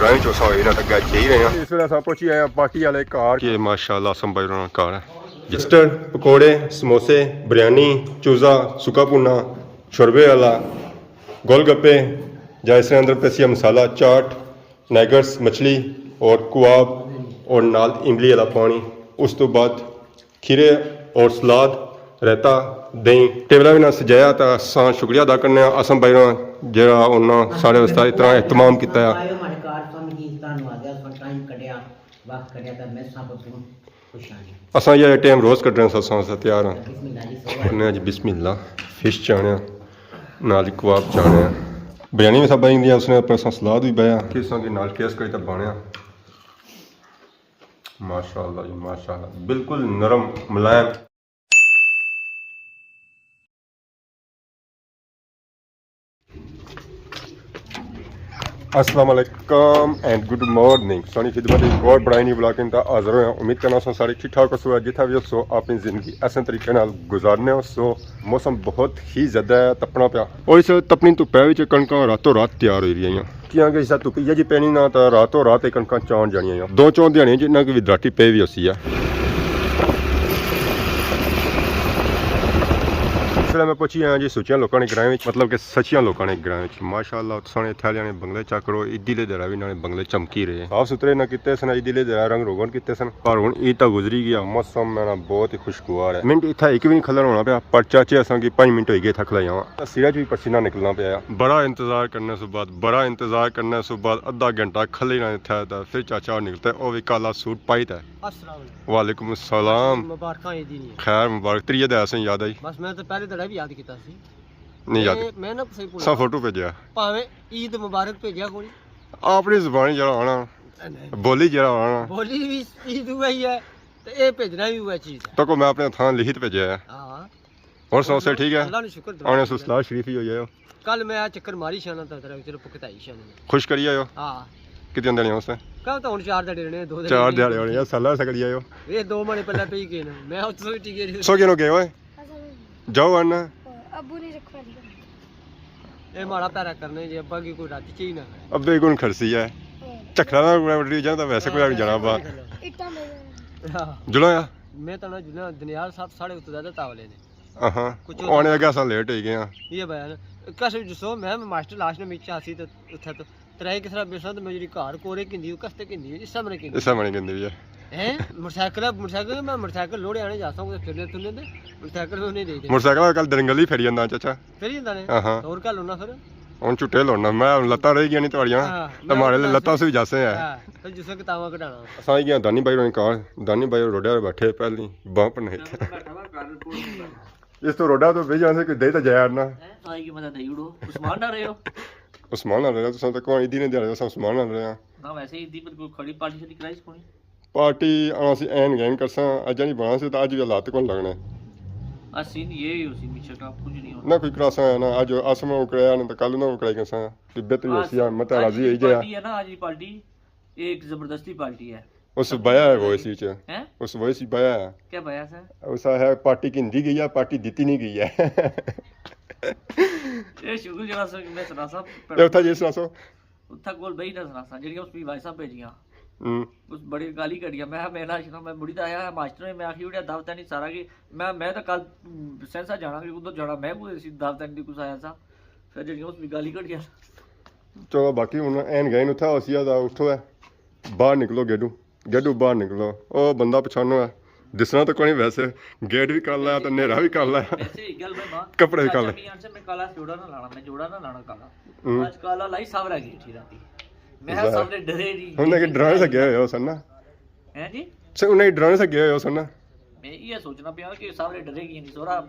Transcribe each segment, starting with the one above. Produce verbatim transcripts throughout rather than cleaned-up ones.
گرائیں چوسا ہوئی نہ تک گیا جی رہے ہیں۔ اس ویلے اساں پہنچی آئے ہیں پارٹی والے گھر۔ یہ ماشاءاللہ سمبھائی رہنا گھر ہے۔ جسٹر، پکوڑے، سموسے، بریانی، چوزا، سکا پونا، شوربے والا، گول گپے، یا اس نے اندر پیسی مسالہ، چاٹ، نائگرس، مچھلی اور کباب اور نال املی والا پانی۔ اس تو بعد کھیرے اور سلاد، رائتا، دہی۔ ٹیبلاں وی نہ سجایا تاں اساں شکریہ ادا کرنے آں اسم بھائی ہوراں جیڑا انہاں ساڑے واسطے اتنا اہتمام کیتا ہے۔ آئے ہو ہمارے گھر، سن کی اس طرح نوازیا، سن ٹائم کڈیا، وقت کڈیا، تے میں سب کو خوش ہاں جی۔ اساں یہ ٹائم روز کڈنے ساں، اساں واسطے تیار ہاں۔ بسم اللہ جی، سو انہیں اج بسم اللہ، فش چانے، نال کباب چانے۔ بریانی وی سب بنی دی ہے، اس نے اپنے ساتھ سلاد وی پایا۔ کس طرح کے نال ٹیسٹ کری تے بنیا۔ ماشاءاللہ جی، ماشاءاللہ، بالکل نرم ملائم۔ السلام علیکم and good morning۔ سانی خدمت ایک اور بڑائی نہیں بلا کے انتا حاضر ہویا۔ امید کرنا سو سارے ٹھیک ٹھاک ہو سو، جتھا بھی ہو سو اپنی زندگی ایسے طریقے نال گزارنے ہو سو۔ موسم بہت ہی زیادہ تپنا پیا اور اس تپنی تو پے وچ کنکاں راتوں رات تیار ہوئی رہی ہیں۔ کیاں کہ اس طرح تکی جی پینی نہ تاں راتوں رات ایک کنکاں چان جانیاں یا دو چون دیہاڑیاں جنہاں کی ودراٹی پے وی ہوسی ہے۔ اس ویلے میں پہنچی آیا جی سچیاں لوکاں نے گرائیں وچ، مطلب کہ سچیاں لوکاں نے گرائیں وچ۔ ماشاءاللہ، تساں نے اتھے آلیاں نے بنگلے چیک کرو، عیدی لے دے رہا وی انہاں نے بنگلے چمکی رہے۔ صاف ستھرے نہ کیتے سن، عیدی لے دے رہا رنگ روغن کیتے سن۔ پر ہن عید تاں گزری گیا، موسم میرا بہت ہی خوشگوار ہے۔ منٹ اتھا ایک وی نہیں کھلن ہونا پیا، پر چاچے اساں کی پنج منٹ ہوئی گئے اتھا کھلے آواں۔ سرا چ وی پسینہ نکلنا پیا۔ بڑا انتظار کرنے سو بعد، بڑا انتظار کرنے سو بعد ادھا گھنٹہ کھلے نہ اتھا تھا، پھر چاچا اور نکلتے، او وی کالا سوٹ پائی تھا۔ السلام علیکم۔ وعلیکم السلام۔ مبارکاں عید دی۔ خیر مبارک، تریے دے اساں یاد آئی۔ بس میں تو پہلے دڑا بھی یاد کیتا سی۔ نہیں یاد۔ میں، میں نہ کسے بھولا۔ سا فوٹو بھیجیا۔ پاویں عید مبارک بھیجیا کوئی۔ اپنی زبان جڑا آنا، نہیں۔ بولی جڑا آنا۔ بولی بھی عید ہوئی ہے، تو اے بھیجنا بھی ہوئی چیز ہے۔ تو کو میں اپنے تھان لکھت بھیجیا ہے۔ ہاں۔ اور سو سے ٹھیک ہے؟ اللہ نے شکر دعا آنے سو صلاح شریف ہی ہو جائے۔ کل میں آ چکر ماری شانا تھا تیرا، چلو پکتائی شانا۔ خوش کری آئے ہو؟ ہاں۔ کتنے دن ہونے سے؟ کل تو ہن چار دن رہنے، دو دن چار رہنے۔ دن ہونے، سالہ سے کری آئے ہو؟ یہ دو مہینے پہلے پہ ہی گئے نا۔ میں اس سے ٹھیک ہے۔ سو کیوں گئے ہوئے؟ جاؤ آنا۔ ابو نے رکھوا دیا۔ اے ماڑا پیرا کرنے جے، ابا کی کوئی رات چاہی نہ کرے۔ ابے کون کھڑسی ہے؟ ہاں۔ چکھڑا نہ کوئی اڈری جانا تاں ویسے کوئی اڈ جانا ابا۔ اٹا میں ہاں۔ جلو یا؟ میں تاں نہ جلو، دنیال صاحب ساڑے اتوں زیادہ تاولے نے۔ ہاں۔ کچھ آنے لگا سا لیٹ ہی گیا۔ یہ بھائی نا، کس جسو میں ماسٹر لاش نے میچا سی تے اتھے تو ترائی کس طرح بیساں تے میں جڑی گھر کورے کندی، کستے کندی، اس سامنے کندی۔ اس سامنے کندی بھی ہے۔ ہیں؟ موٹرسائیکل، موٹرسائیکل، میں موٹرسائیکل لوڑے آنے جاساں، کوئی پھرنے تھنے دے، موٹرسائیکل میں نہیں دے دے۔ موٹرسائیکل کل درنگلی پھیری جانا، چاچا۔ پھر ہی جانے۔ ہاں ہاں۔ اور کل ہونا پھر؟ ہن چھٹے لوڑنا، میں لتاں رہ گیاں نہیں تہاڑیاں، ہاں، تے میں ماڑے لتاں سے بھی جاسے ہیں۔ ہاں، پھر جسے کتاباں کڈانا۔ اساں گیاں دانی بھائی ہوراں کار، دانی بھائی روڈے پر بیٹھے پہلی بمپ نہیں تھے۔ اس تو روڈا تو بھیجا سے کوئی دے تے جایا نہ۔ ہیں؟ تاں کی مدد دے اڑو۔ عثمان نہ رہے ہو؟ عثمان نہ رہے، تساں تے کوئی عیدی نہیں دے رہے، اساں عثمان نہ رہے ہاں۔ نہ ویسے عیدی پر کوئی کھڑی پارٹی شاٹی کرائی سکونی؟ پارٹی آسی این گین کرساں، اج نہیں بنا سے تے اج بھی حالات کون لگنے۔ آ سین یہ ہی ہو سی، مچھر کا کچھ نہیں ہونا۔ نہ کوئی کراساں ہے نہ، اج آسم کو کرایا نہ تے کل نہ کو کرائی کرساں۔ کہ بہتری ہو سی، مت راضی ہوئی جایا۔ پارٹی ہے نا، اج کی پارٹی، یہ ایک زبردستی پارٹی ہے۔ اس بایا ہے وہ اسی چ۔ ہیں؟ اس وہ اسی بایا ہے۔ کیا بایا سر؟ اس ہے پارٹی گھندی گئی ہے، پارٹی دتی نہیں گئی ہے۔ یہ شکر جناب سر، میں سنا سا۔ یہ اتھا جی سنا سو۔ اتھا کول بہی نہ سنا سا، جڑیاں اس بھی بھائی صاحب بھیجیاں۔ ہوں۔ اس بڑی گالی کڈیاں، میں میرا شنا، میں بڑی تے آیا ماسٹر نے، میں آخی اڑیا دعوت نہیں سارا کی، میں، میں تو کل سینسا جانا کہ ادھر جانا، میں کوئی اسی دعوت نہیں کچھ آیا سا۔ پھر جڑیاں اس بھی گالی کڈیاں۔ چلو باقی ہن این گئے اتھا ہوسی آ تاں اٹھو ہے۔ باہر نکلو گیڈو، گیڈو باہر نکلو۔ او بندہ پچھانو ہے۔ دسنا تو کوئی ویسے، گیٹ بھی کر لایا تے نیرا بھی کر لایا۔ ویسے ایک گل میں ماں، کپڑے بھی کر چاچا لائے۔ میاں سے میں کالا جوڑا نہ لانا، میں جوڑا نہ لانا کالا۔ ہوں۔ اج کالا لائی ساورا گیٹ ہی راتی۔ میں ظاہر۔ سامنے ڈرے نہیں۔ انہیں کہ ڈرانے سے گئے ہوئے ہو سن نا۔ ہیں جی؟ سے انہیں کہ ڈرانے سے گئے ہوئے ہو سن نا۔ میں یہ سوچنا پیا کہ ساورے ڈرے گی نہیں سورا۔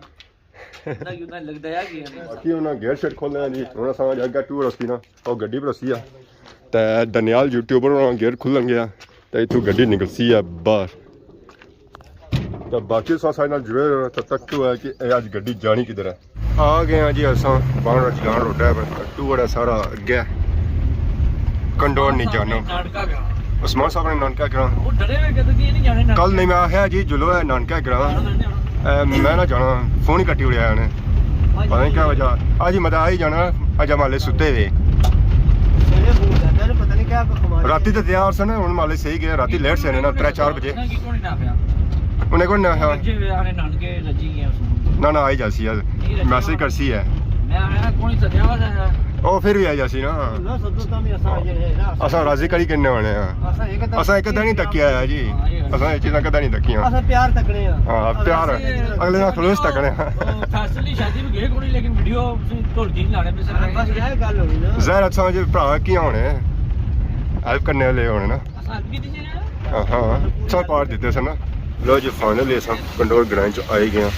نہ کیوں نہ لگدا ہے کہ نہیں۔ باقی انہاں گیٹ شیٹ کھولنے ہیں جی، انہاں سامنے اگے ٹور ہوسی نا، او گڈی پر ہوسی ہے۔ تے دنیال یوٹیوبر انہاں گیٹ کھلن گیا، تے اتھوں گڈی نکلسی ہے باہر۔ تے باقی سا سارے نال جڑے رہو، تب تک تو ہے کہ اے اج گڈی جانی کدھر ہے۔ آ گئے ہاں جی اساں بانڈرا چگان روڈ ہے، پر ٹور ہے سارا اگے۔ کنڈون نہیں جانا۔ نانکا گراں۔ عثمان صاحب نے نانکا گراں۔ وہ ڈرے ہوئے کہتے کہ یہ نہیں جانے نانکا۔ کل نہیں میں آخیا جی جلو ہے نانکا گراں۔ اے، میں نہ جانا، فون ہی کٹی اڑیا انہیں۔ پتہ نہیں کیا وجہ۔ اج متا آئی جانا، اج ہمارے ستے ہوئے۔ سویرے فون کرتا ہے، پتہ نہیں کیا راتی تے تیار سن، ہن مالے صحیح گئے، راتی لیٹ سے نا، ترے چار بجے۔ انہیں کون نہ آیا؟ نہ، نہ، آئی جاسی ہے، میسج کرسی ہے۔ او پھر بھی آئی جاسی نا۔ اساں راضی کری کنے ہونے ہاں۔ اساں ایک دن ہی تکیا ہے جی۔ اساں یہ چیزاں کدے نہیں تکیاں۔ اساں پیار تکنے ہاں۔ ہاں، پیار۔ اگلے نال خلوص تکنے ہاں۔ فیصل دی شادی نو گئے کونی، لیکن ویڈیو تھوڑی جی لانے پہ سر۔ بس یہ گل ہوئی نا۔ ظاہر اساں جی بھرا کیاں ہونے۔ ہیلپ کرنے والے ہونے نا۔ ہاں، ہاں، سب پار دیتے سن۔ لو جی، فائنلی اساں کنڈور گرائیں چ آئی گئے ہاں۔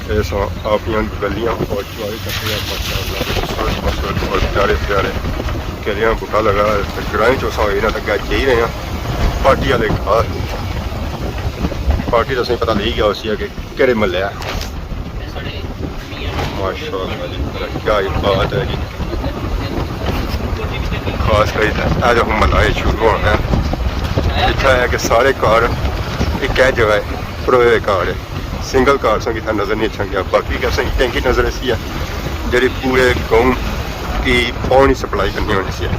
اے اساں اپنیاں گلیاں اور چوارے چکریاں، ماشاءاللہ، خوبصورت، خوبصورت اور پیارے، پیارے کیلیاں بوٹا لگا ہے۔ تے گرائیں چ اساں ہوئی نا تے گئے جائی رہے ہاں پارٹی والے گھر۔ پارٹی دا اساں پتہ لگی گیا اسی کہ کہڑے محلے ہے۔ ماشاءاللہ جی، کیا ہی بات ہے جی۔ خاص کر اتھا، اے جو ہن ملاح شروع ہونا ہے، اتھا ہے کہ سارے کار ایک ہے جگہ ہے، پروئے ہوئے کار ہے، سنگل کار سنگ اتھا نظر نہیں اچھن گیا۔ باقی کیا سنگ ٹینکی نظر اسی ہے، جڑی پورے گاؤں کی پانی سپلائی کرنی ہونی سی ہے۔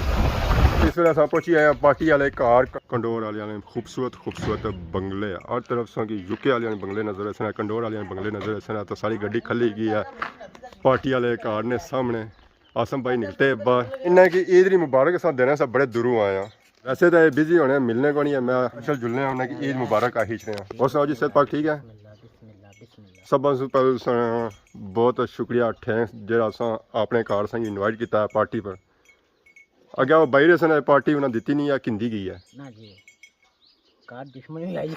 اس ویلے اساں پہنچی آئے ہیں پارٹی والے کار، کنڈور والے نے خوبصورت خوبصورت بنگلے، ہر طرف ساں کی یو کے والے بنگلے نظر اسنا، کنڈور والے بنگلے نظر اسنا، تو ساری گڈی کھلی گئی ہے۔ پارٹی والے کار نے سامنے۔ آصم بھائی نکلتے باہر۔ انہیں کی عید نی مبارک اساں دینے سے بڑے دوروں آئے ہاں۔ ویسے تو یہ بزی ہونے، ملنے کو نہیں ہے، میں اسپیشل جلنے ہاں، انہیں کی عید مبارک آخی چنے ہاں۔ اور سناؤ جی، صحت پاک ٹھیک ہے؟ سب سے پہلے سن-، بہت شکریہ، تھینکس، جیڑا اساں اپنے کار سنگ انوائٹ کیتا ہے پارٹی پر۔ اگے وہ باہر سن، پارٹی انہاں دتی نہیں ہے، کندی گئی ہے؟ نہ جی۔ کار دشمن بھی آئی۔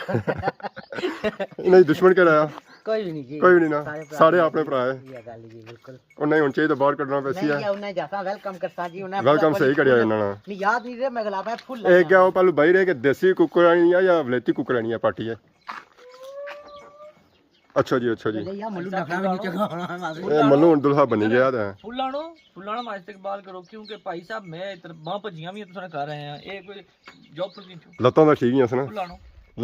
نہیں، دشمن کہڑا آیا؟ کوئی بھی نہیں جی۔ کوئی بھی نہیں نا۔ سارے بھرا سارے نے اپنے جی۔ بھرا ہے۔ یہ گل جی، بالکل۔ انہیں ہن چاہیے تو باہر کڈنا پیسی نہیں، ہے۔ یہ انہیں جیسا ویلکم کرسا جی، انہیں ویلکم صحیح کڈیا انہاں نے۔ نہیں، یاد نہیں رہے، میں گلا پایا فل اے لایا۔ کیا وہ پہلو باہر ہے کہ دیسی ککڑ آنی ہے یا ولایتی ککڑ آنی ہے پارٹی ہے؟ اچھا جی، اچھا جی۔ یا ملو نخرا بھی نہیں چنگا ہونا ہے، ماسٹر۔ اے ملو ہن دلہا بنی گیا تے۔ فلاں نو، فلاں نو استقبال کرو، کیونکہ بھائی صاحب میں اتنا باں بھجیاں بھی تساں کر رہے ہیں۔ اے کوئی جاب پر کینچو۔ لتاں تو ٹھیک ہی ہیں نا۔ فلاں نو۔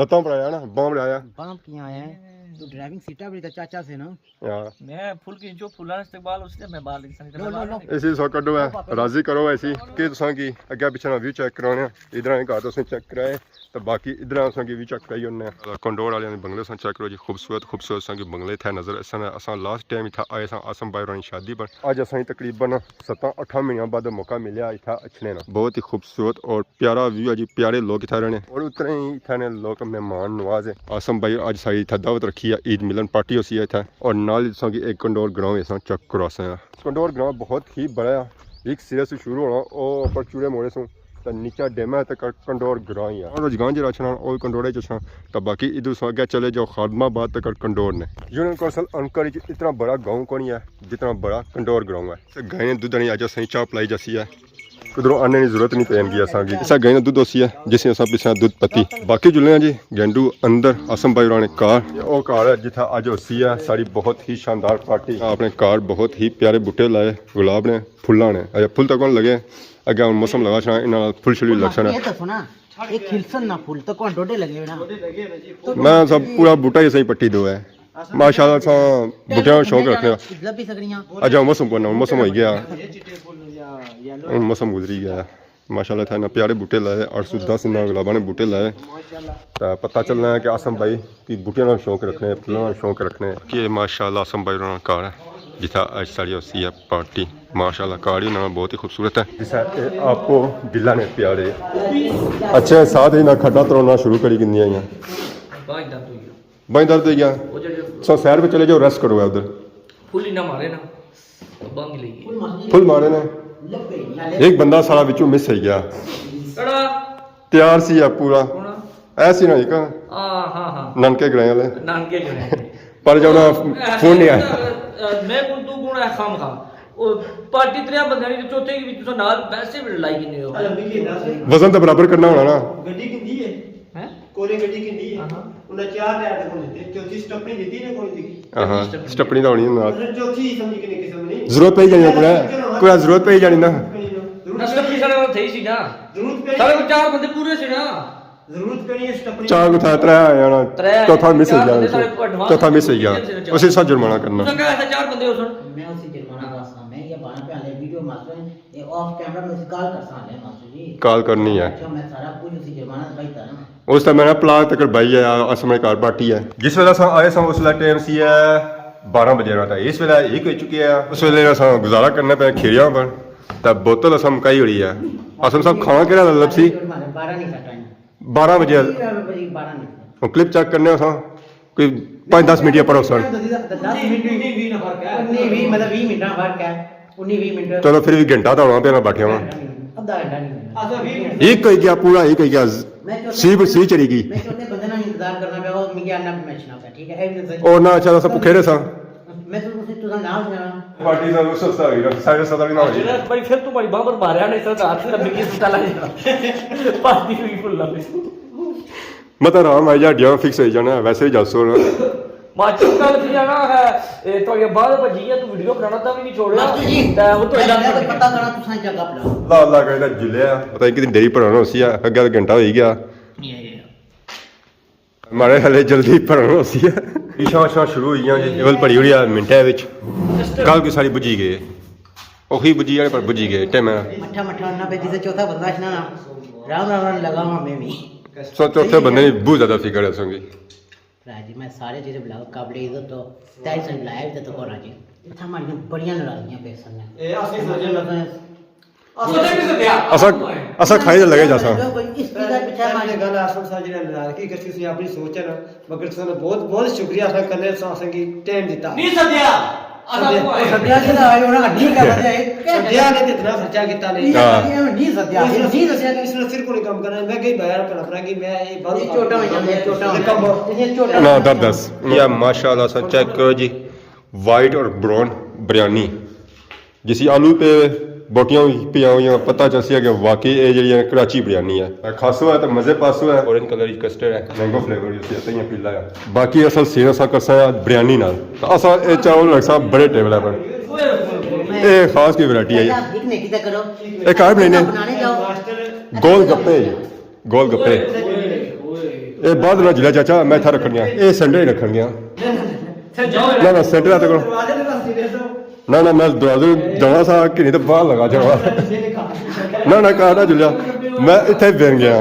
لتاں پر آیا نا، باں پر آیا۔ باں کیاں آیا ہے؟ تو ڈرائیونگ سیٹا بھی تو چاچا سے نا۔ ہاں۔ میں فل کینچو، فلاں استقبال اس نے میں باہر لکھ سکتا۔ لو، لو، لو۔ اسی سو کڈو ہے، راضی کرو ایسی کہ تساں کی اگے پیچھے نا ویو چیک کرانے، ادھر آئے گھر تساں چیک کرائے۔ تے باقی ادھر اساں کی وی چیک کرائی ہونے۔ کنڈور والے بنگلے ساں چیک کرو جی، خوبصورت خوبصورت اساں کی بنگلے تھے نظر اساں۔ اساں لاسٹ ٹائم اتھا آئے ساں آصم بھائی ہورانی شادی پر۔ اج اساں کی تقریباً ستاں اٹھاں مہینیاں بعد موقع ملیا اتھا اچھنے نا۔ بہت ہی خوبصورت اور پیارا ویو ہے جی، پیارے لوگ اتھا رہنے اور اتنے ہی اتھا نے لوگ مہمان نواز ہیں۔ آصم بھائی اج ساری اتھا دعوت رکھی ہے، عید ملن پارٹی ہوسی ہے اتھا، اور نال ہی تساں کی ایک کنڈور گراؤں اساں چیک کراساں۔ کنڈور گراؤں بہت ہی بڑا ہے، ایک سرے سے شروع ہونا، او اوپر چوڑے موڑے سوں تے نیچا ڈیمہ تک کنڈور گراں ہی ہے۔ اور رجگان جیڑا اچھنا، او کنڈورے چ اچھنا۔ تے باقی ادھر سوں اگے چلے جاؤ خادم آباد تک کنڈور نے۔ یونین کونسل انکر وچ اتنا بڑا گاؤں کونی ہے جتنا بڑا کنڈور گراؤں ہے۔ تے گائیں نے دودھ نی اج اساں چاہ پلائی جاسی ہے۔ کدروں آنے نی ضرورت نہیں پین گی اساں کی۔ اسا گائیں نے دودھ ہوسی ہے جس نے اساں پیسا دودھ پتی۔ باقی جلنے ہاں جی گینڈو اندر آصم بھائی ہوراں نے کار۔ او کار ہے جتھا اج ہوسی ہے ساری بہت ہی شاندار پارٹی۔ اپنے کار بہت ہی پیارے بوٹے لائے گلاب نے، پھلاں نے۔ اچھا پھل تک کون لگے؟ اگے ہن موسم لگا چھنا، انہاں نال پھل شل وی لگ چھنا۔ یہ دسو نا، یہ کھلسن نا پھل تو کون ڈوڈے لگے ہوئے نا؟ میں سب پورا بوٹا ہی صحیح پٹی دو ہے۔ ماشاءاللہ، اساں بوٹیاں نا شوق رکھنے آں۔ اجا موسم کوئی نہ، موسم ہوئی گیا۔ ہن موسم گزری گیا۔ ماشاءاللہ، اتھا انہاں پیارے بوٹے لائے، اٹھ سو دس انہاں گلاباں نے بوٹے لائے۔ تے پتہ چلنا ہے کہ آصم بھائی کہ بوٹیاں نا شوق رکھنے، پھلاں نا شوق رکھنے۔ کہ ماشاءاللہ آصم بھائی ہوراں نا کار ہے، جتھا اج ساڑی ہوسی ہے پارٹی۔ ماشاءاللہ کار ہی انہاں نا بہت ہی خوبصورت ہے۔ جس ہے اے آپ کو دلاں نے پیارے۔ اچھا، ساتھ ہی نہ کھڈا ترونا شروع کری گندیاں ہیں۔ بائیں درد ہوئی گیا۔ سو سیر پہ چلے جاؤ، ریسٹ کرو ہے ادھر۔ پھل ہی نہ مارے نا، بنگ لئی گئی۔ فل مارے نے۔ ایک بندہ سارا وچوں مس ہوئی گیا۔ کڑا؟ تیار سی ہے پورا۔ کون؟ ایسی نہ ایک۔ ہاں، ہاں، ہاں۔ ننکے گرائیں والے۔ ننکے گرائیں۔ پر جو نا فون نہیں آیا۔ میں کون تو کون ہے خام خام۔ او پارٹی تریاں بندیاں نی، چوتھے کی بھی تساں نال ویسے بھی لڑائی کنے ہو۔ وزن تو برابر کرنا ہونا نا۔ گڈی کندی ہے۔ ہیں؟ کولے گڈی کندی ہے۔ ہاں۔ انہاں چار ٹائر تے کون دیتے، چوتھی سٹپنی دیتی نے کون دیتی؟ ہاں، سٹپنی۔ سٹپنی دا ہونی ہے نال۔ مطلب چوتھی سمجھی کنے قسم نہیں۔ ضرورت پئی جانی ہے کوئی، کوئی ضرورت پئی جانی نا۔ ضرورت نہ، سٹپنی ساڑے کول تھئی سی نا۔ ضرورت پئی۔ ساڑے کول چار بندے پورے سی نا۔ ضرورت پئی نہیں ہے سٹپنی۔ چار کو تھا، ترے آیا نا۔ ترے۔ چوتھا مس ہو چار گیا۔ بندے ساڑے کو ایڈوانس چوتھا مس ہو گیا۔ اسی ساتھ جرمانہ کرنا۔ تساں کہا ایسا چار بندے ہو سن۔ میں اسی جرمانہ واسطہ، میں یہ بارہ پہ والے ویڈیو ماسٹر ہیں، یہ آف کیمرہ میں اسی کال کرساں نے ماسٹر جی۔ کال کرنی ہے۔ اچھا، میں سارا کچھ اسی جمانت بھائی تھا نا۔ اس ٹائم میرا پلاٹ تک بھائی ہے، اساں نے گھر پارٹی ہے۔ جس ویلے اساں آئے ساں، اس ویلے ٹائم سی ہے بارہ بجے نا، تے اس ویلے ایک ہو چکی ہے۔ اس ویلے اساں گزارا کرنا پیا کھیریاں پر، تے بوتل اساں مکائی ہوئی ہے۔ اساں سب کھانا کہڑا لبسی؟ بارہ نہیں تھا ٹائم۔ بارہ بجے۔ بارہ نہیں تھا۔ ہن کلپ چیک کرنے اساں۔ کوئی پانچ دس منٹ یا پڑھو سر۔ دس منٹ، انی ویہہ نا فرق ہے۔ انی ویہہ، مطلب ویہہ منٹاں فرق ہے۔ انی ویہہ منٹ۔ چلو پھر بھی گھنٹہ تو ہونا پیا، میں بیٹھیا ہاں۔ ادھا گھنٹہ نہیں ہونا۔ ایک ہوئی گیا، پورا ایک ہوئی گیا۔ میں چوتھے سی پر سی چڑھی گئی۔ میں چوتھے بندے نال انتظار کرنا پیا، او مجھے آنا پیا، میں شنا پیا، ٹھیک ہے؟ اے بھی صحیح۔ اور نہ، اچھا، سب بکھیرے سا۔ میں تو، تسی، تساں نال سنا۔ پارٹی دا سستا ہوئی گیا، سارے سستا بھی نہ ہوئی۔ بھائی، پھر تمہاری بابر ماریا نہیں سر، ہاتھ کا بگی سستا لگے۔ پارٹی ہوئی فل لگے۔ مطلب آرام آئی جا، ہڈیاں فکس ہوئی جانا، ویسے ہی جاسو نا۔ ماسٹر گل کی جانا ہے، اے تو یہ بعد پر جی ہے، تو ویڈیو بنانا تھا بھی نہیں چھوڑیا۔ ماسٹر جی، تے وہ تو میں، میں تو پتہ کرنا، تساں جگہ پلا۔ لا لا کہتا جلیا، پتہ نہیں کتنی دیری پڑھانا ہوسی ہے، اگے گھنٹہ ہوئی گیا۔ یہ، یہ۔ ہمارے ہلے جلدی پڑھانا ہوسی ہے۔ عشاء عشاء شروع ہوئی گیا جی، ٹیبل پڑھی ہوئی ہے منٹے وچ۔ کل کوئی ساری بجھی گئے، اوہی بجھی جانے پر بجھی گئے، ٹائم ہے۔ مٹھا مٹھا ہونا پہ جسے چوتھا بندہ اچھنا نا، رام رام رام لگا ہوا میں بھی۔ سو چوتھے بندے نے بہت زیادہ فکر ہے سنگی۔ بھرا جی، میں سارے جڑے بلاگ قابل عزت تو تہہ سے بلایا بھی تے تو کرا جی۔ اتھا ہماریاں بڑیاں ناراضگیاں پیش سن۔ اے اسی سوچے نہ۔ اساں، اساں کھائی تے لگے جاساں۔ اس چیز دا پچھے ہماری گل آسن سا جڑا ناراضگی کسی سے اپنی سوچ ہے نا، مگر تساں بہت بہت شکریہ اساں کرنے تساں اساں کی ٹائم دیتا۔ نہیں سدیا، اساں کو آئے۔ سدیا جڑا آئے، انہاں نہیں کہا جائے۔ سدیا نے اتنا خرچہ کیتا نہیں۔ ہاں۔ نہیں سدیا، نہیں سدیا۔ اس نے صرف کوئی کام کرنا، میں کہیں بھائی بھرا بھرا کی میں یہ بند یہ چھوٹا ہو جاتا ہے، چھوٹا ہو جاتا ہے۔ یہ چھوٹا ہو جاتا ہے۔ نہ، درد دس۔ یا ماشاءاللہ سا چیک کرو جی، وائٹ اور براؤن بریانی، جسی آلو پہ بوٹیاں ہوئی پیاں ہوئیاں، پتہ چلسی ہے کہ واقعی یہ جڑی ہے کراچی بریانی ہے۔ کھاسو ہے تو مزے پاسو ہے، اورنج کلر کی کسٹرڈ ہے، مینگو فلیور جسی ہے، تئیاں پیلا ہے۔ باقی اصل سین اساں کرساں بریانی نال، تو اساں یہ چاول رکھساں بڑے ٹیبل پر۔ یہ خاص کوئی ورائٹی ہے۔ ایک آئے بنانے۔ گول گپے۔ گول گپے۔ اے بعد نہ جلیا چاچا، میں اتھا رکھن گیا۔ اے سینٹر ہی رکھن گیا۔ نہ، نہ، سینٹر آتے کول۔ نہ، نہ، میں دروازے جانا سا کہ نہیں تو باہر لگا جانا۔ نہ، نہ، کہا نہ جلیا۔ میں اتھے ہی بہن گیا۔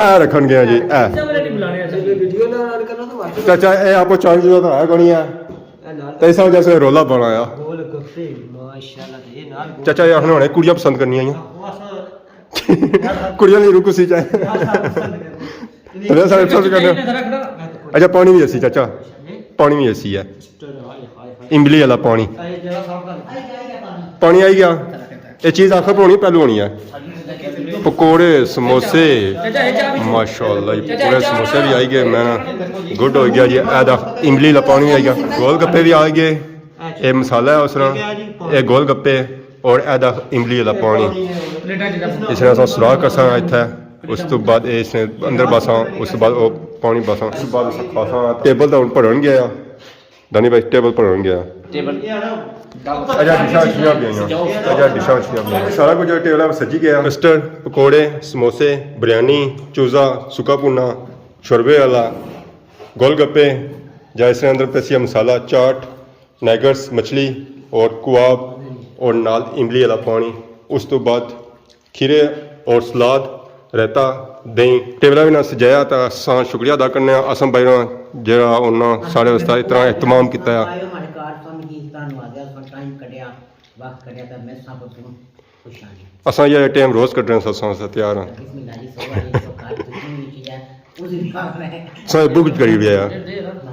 اے رکھن گیا جی، اے۔ چاچا، اے آپ کو چاہیے جو ہے کونی ہے۔ تے اس وجہ سے رولا بنایا۔ گول گپے، ماشاءاللہ، تے نال گول چاچا، یہ آخنے ہونے کڑیاں پسند کرنی آئیاں۔ آہو، اساں کڑیاں نہیں رکو سی چاہے۔ اساں پسند کرنے۔ تے سارے پسند کرنے۔ اچھا، پانی بھی ایسی چاچا، پانی بھی ایسی ہے۔ امبلی والا پانی۔ پانی آئی گیا۔ یہ چیز آخر پر ہونی، پہلو ہونی ہے۔ پکوڑے، سموسے، ماشاءاللہ، یہ پکوڑے، سموسے بھی آئی گئے۔ میں گڈ ہو گیا جی۔ اے دا املی دا پانی بھی آئی گیا، گول گپے بھی آئی گئے۔ اے مسالہ ہے اس طرح، اے گول گپے اور اے دا املی دا پانی۔ اس طرح اساں سراغ کرساں اتھے، اس تو بعد اے اس نے اندر باساں، اس تو بعد او پانی باساں، اس تو بعد اساں کھاساں۔ ٹیبل تے ہن بھرن گیا۔ دانی بھائی، ٹیبل پر ہون گیا۔ ٹیبل۔ اجا ڈشاں اچھیاں پیا۔ اجا ڈشاں اچھیاں پیا۔ سارا کچھ ٹیبل پر سجی گیا۔ کسٹرڈ، پکوڑے، سموسے، بریانی، چوزا، سکا پونا، شوربے والا، گول گپے، جا اس نے اندر پیسی مسالہ، چاٹ، نیگرز، مچھلی اور کباب اور نال املی والا پانی۔ اس تو بعد کھیرے اور سلاد، رائتا، دہی، ٹیبلاں بھی نہ سجایا، تاں اساں شکریہ ادا کرنے آں اساں بھائی نا، جیڑا انہاں ساڑے واسطے اتنا اہتمام کیتا ہے۔ آئے ہمارے گھر، سن کی تہانوں آ گیا، سن ٹائم کڈیا، وقت کڈیا، تاں میں سب کو خوش ہاں جی۔ اساں یہ ٹائم روز کڈنے ساں، اساں واسطے تیار ہاں۔ بسم اللہ جی، سو آئی تو کار تجھے نہیں کیا، اس بھی کام ہے۔ سارے بک کری گیا۔ بس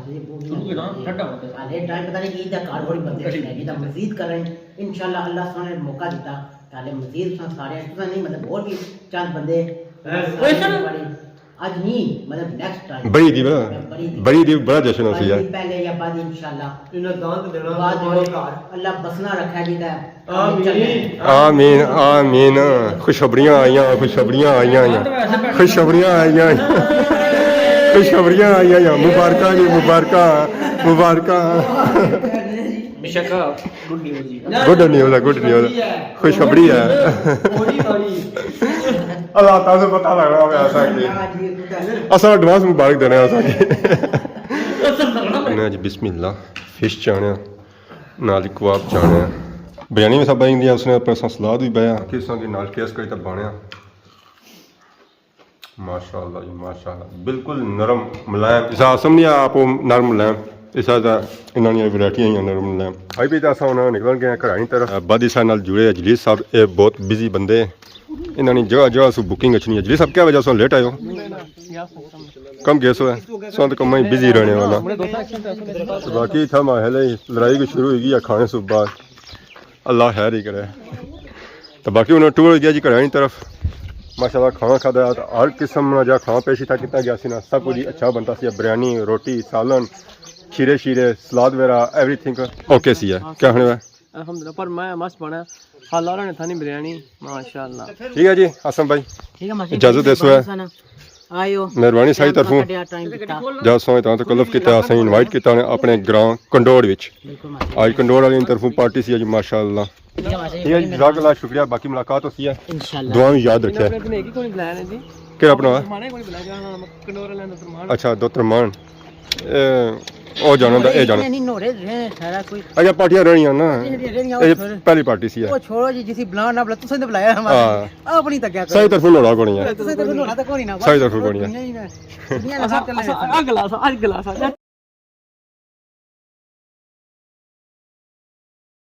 یہ بک شروع کرنا، ٹھنڈا ہوتا ہے۔ حالے ٹائم پتہ نہیں عید دا کار تھوڑی بندے اچھا۔ نہیں، نہیں تاں مزید کریں، انشاءاللہ اللہ سونے موقع دیتا۔ تالے مزید سن سارے، تساں نہیں، مطلب، ہور بھی چند بندے۔ ہاں، کوئی سن۔ اج نہیں، مطلب، نیکسٹ ٹائم۔ بڑی دی بڑا، بڑی دی۔ بڑی دی بڑا جشن ہوسی ہے۔ پہلے یا بعد انشاءاللہ۔ انہاں دان تے دینا بعد میں۔ اللہ بسنا رکھا جی دا۔ آمین۔ آمین، آمین۔ خوشخبریاں آئیاں، خوشخبریاں آئیاں، آئیاں۔ خوشخبریاں آئیاں، آئیاں۔ خوشخبریاں آئیاں، آئیاں۔ مبارکاں جی، مبارکاں، مبارکاں۔ بے شک۔ گڈ نیوز ہے، گڈ نیوز ہے۔ خوشخبری ہے۔ اللہ تعالیٰ سے پتہ لگنا ہوگا ایسا کہ اساں ایڈوانس مبارک دینا ہے ایسا کہ۔ نہ جی، بسم اللہ، فش چانے، نال کباب چانے۔ بریانی میں سب آئی گیا، اس نے پر سلاد بھی پایا۔ کس طرح کے نال ٹیسٹ کری تب بنیا۔ ماشاءاللہ جی، ماشاءاللہ، بالکل نرم ملائم۔ اس آسم نہیں آپ نرم ملائم، اس طرح انہاں نے ورائٹیاں ہیں نرم ملائم۔ آئی بھی تاسا انہاں نکل گئے گھراں نی طرف۔ بعد اس نال جڑے اجلیس صاحب، اے بہت بزی بندے ہیں۔ انہاں نے جگہ جگہ سو بکنگ اچھنی ہے۔ اجلیس صاحب، کیا وجہ سے لیٹ آئے ہو؟ کم گیس ہوا ہے، سو تو کم ہی بزی رہنے والا۔ تو باقی اتھا ماحول ہے، لڑائی کو شروع ہوئی گئی ہے کھانے سے بعد۔ اللہ خیر ہی کرے۔ تو باقی انہوں ٹور گیا جی گھراں نی طرف، ماشاءاللہ کھانا کھادا ہے، تو ہر قسم نا جا کھانا پیش اتھا کیتا گیا سی نا، سب کچھ اچھا بنتا سی، بریانی، روٹی، سالن، کھیرے شیرے، سلاد وغیرہ، ایوری تھنگ اوکے سی ہے۔ کیا کھانے ہوئے؟ الحمدللہ، پر میں مست بنا۔ حلال نے تھانی بریانی، ماشاءاللہ۔ ٹھیک ہے جی، حسن بھائی، ٹھیک ہے ماشاءاللہ، اجازت دے سو ہے۔ آئیو۔ مہربانی ساری طرفوں۔ کڈیا ٹائم کیتا۔ جا سویں تاں تکلف کیتا، اساں انوائٹ کیتا نے اپنے گراں کنڈوڑ وچ۔ بالکل ماشاءاللہ۔ آج کنڈوڑ والی طرفوں پارٹی سی اج، ماشاءاللہ۔ ٹھیک ہے ماشاءاللہ۔ ٹھیک ہے جی، جزاک اللہ، شکریہ، باقی ملاقات ہوسی ہے۔ انشاءاللہ۔ دعا میں یاد رکھیا۔ اپنے بھنے کی کون بلایا نے جی؟ کہڑا اپنا؟ مانے کون بلایا جی؟ ہاں، کنڈوڑ والا درمان۔ اچھا، دو ترمان۔ اے، او جانا دا، اے جانا۔ نہیں، نوڑے رہے سارا کوئی۔ اچھا، پارٹیاں رہنیاں نا۔ جی، جی، رہنیاں اے او چھوڑو۔ پہلی پارٹی سی ہے۔ او چھوڑو جی، جسی بلانا نہ بلا، تساں تے بلایا ہمارے۔ ہاں۔ اپنی تکیا کرو۔ صحیح طرفوں نوڑا کونی ہے۔ تساں تے نوڑا تے کونی نا۔ صحیح طرفوں کونی ہے۔ دنیا ہی نا۔ دنیا نا سب چلے۔ اگلا سا، اگلا سا۔